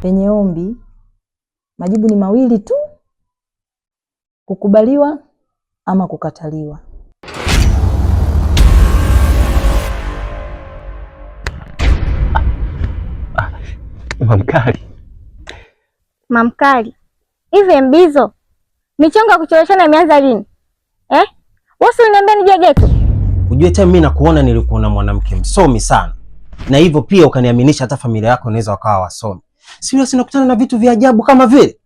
Penye ombi majibu ni mawili tu, kukubaliwa ama kukataliwa. Mamkali. Mamkali. Hivi Mbizo, michongo ya kucheleweshana imeanza lini? Eh? Wewe uliniambia nije geto. Ujue time mimi nakuona nilikuona mwanamke msomi sana. Na hivyo pia ukaniaminisha hata familia yako inaweza wakawa wasomi. Sio, nakutana na vitu vya ajabu kama vile.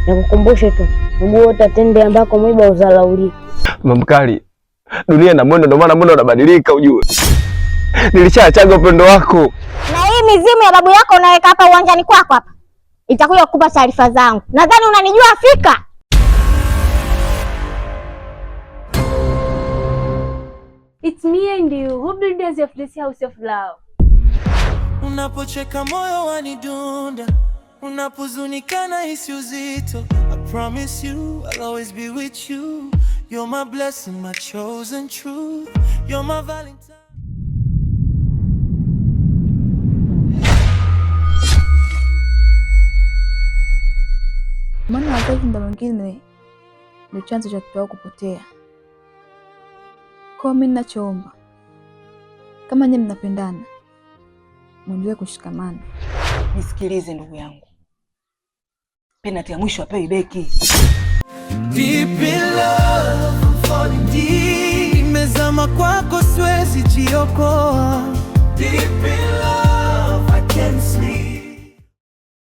Nikukumbushe tu, mguu wote atende ambako mwiba uzalaulika. Mamkali, dunia na mwendo, ndio maana mbona unabadilika ujue. Nilishachaga upendo wako. Na hii mizimu ya babu yako unaweka hapa uwanjani kwako hapa, itakuja kukupa taarifa zangu. Nadhani unanijua fika. It's me and you who builders of this house of love. Unapocheka moyo wanidunda, unapohuzunika nahisi uzito. I promise you I'll always be with you. You're my blessing, my chosen truth. You're my valentine. Maana wazazi muda mwingine ndio chanzo cha watoto wao kupotea. Kwa hiyo mimi ninachoomba, kama nyinyi mnapendana, muendelee kushikamana. Nisikilize ndugu yangu, penati ya mwisho apewi beki. Deep in love, I'm falling deep. Nimezama kwako siwezi jiokoa. Deep in love, I can't sleep.